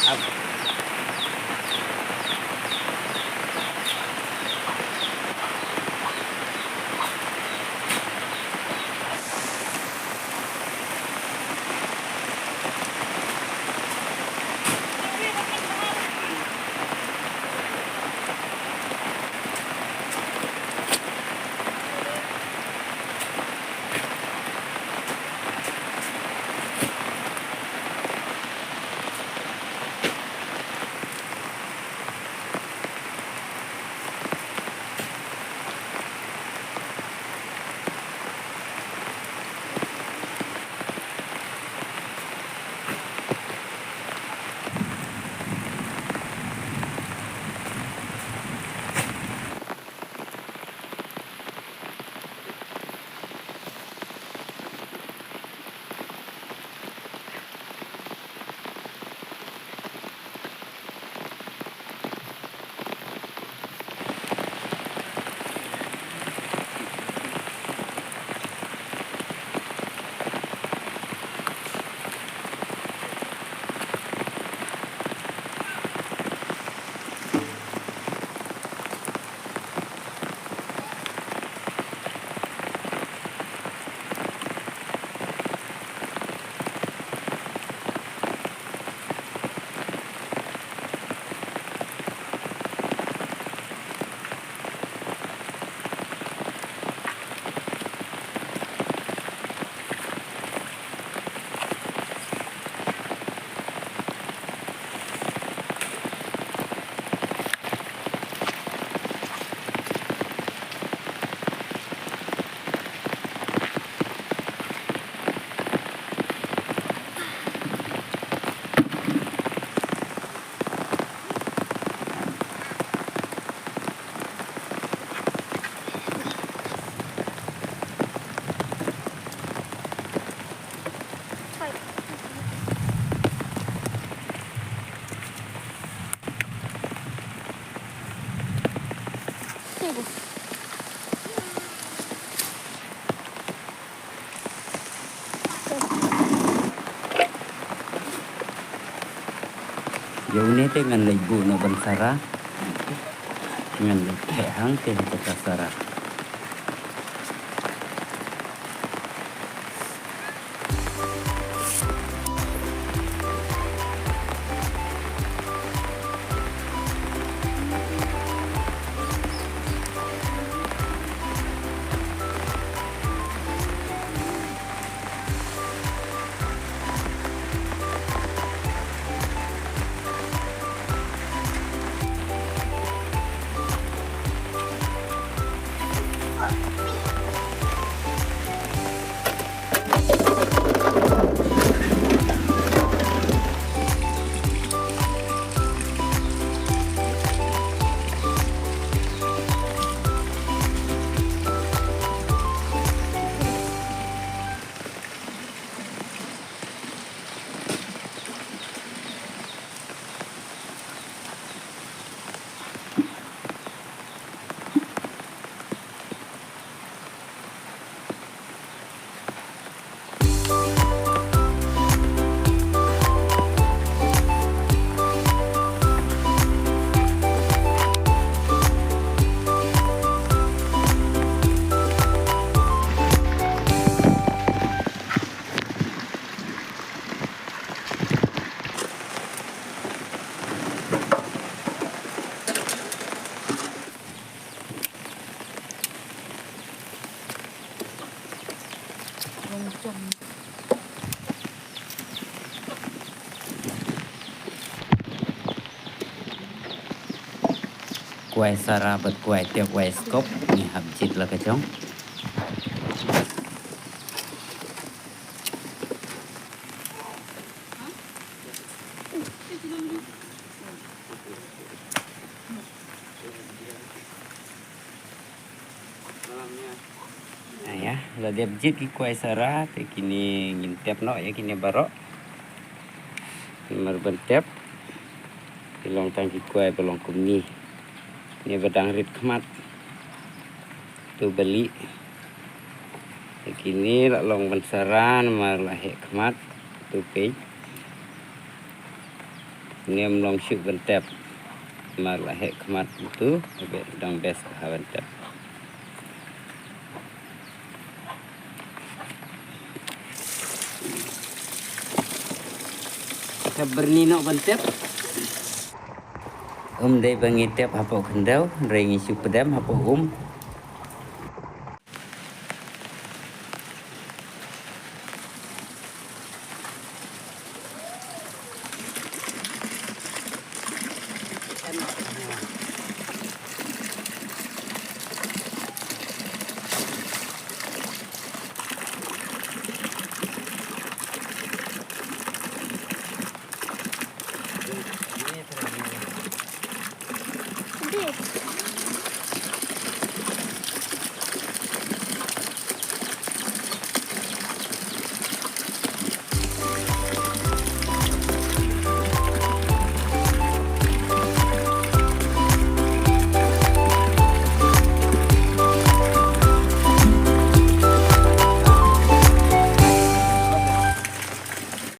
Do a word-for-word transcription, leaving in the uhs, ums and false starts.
Ïa une te ngan leit buh noh ban sara. Ngan leit theh hangtei ha kata sara. Kwai sara bad kwai tiok, kwai skop, ngi hap jied la ka jong. Aya, la dep jied ki kwai sara, te kine ngin tep noh ïa kine baroh. Namar ban tep ki long tang ki kwai ba long kumne. Kine ba dang rit khmat. Tu bali. Te kine la long ban sara namar la heh khmat. Tu peit. Ngim long shuh ban tep. Mar la heh khmat utu, ebe dang best ka ha ban tep. Ka berni nok ban tep. Um dei ba ngi tep hapoh khyndew, hynrei ngi shu pdem hapoh um.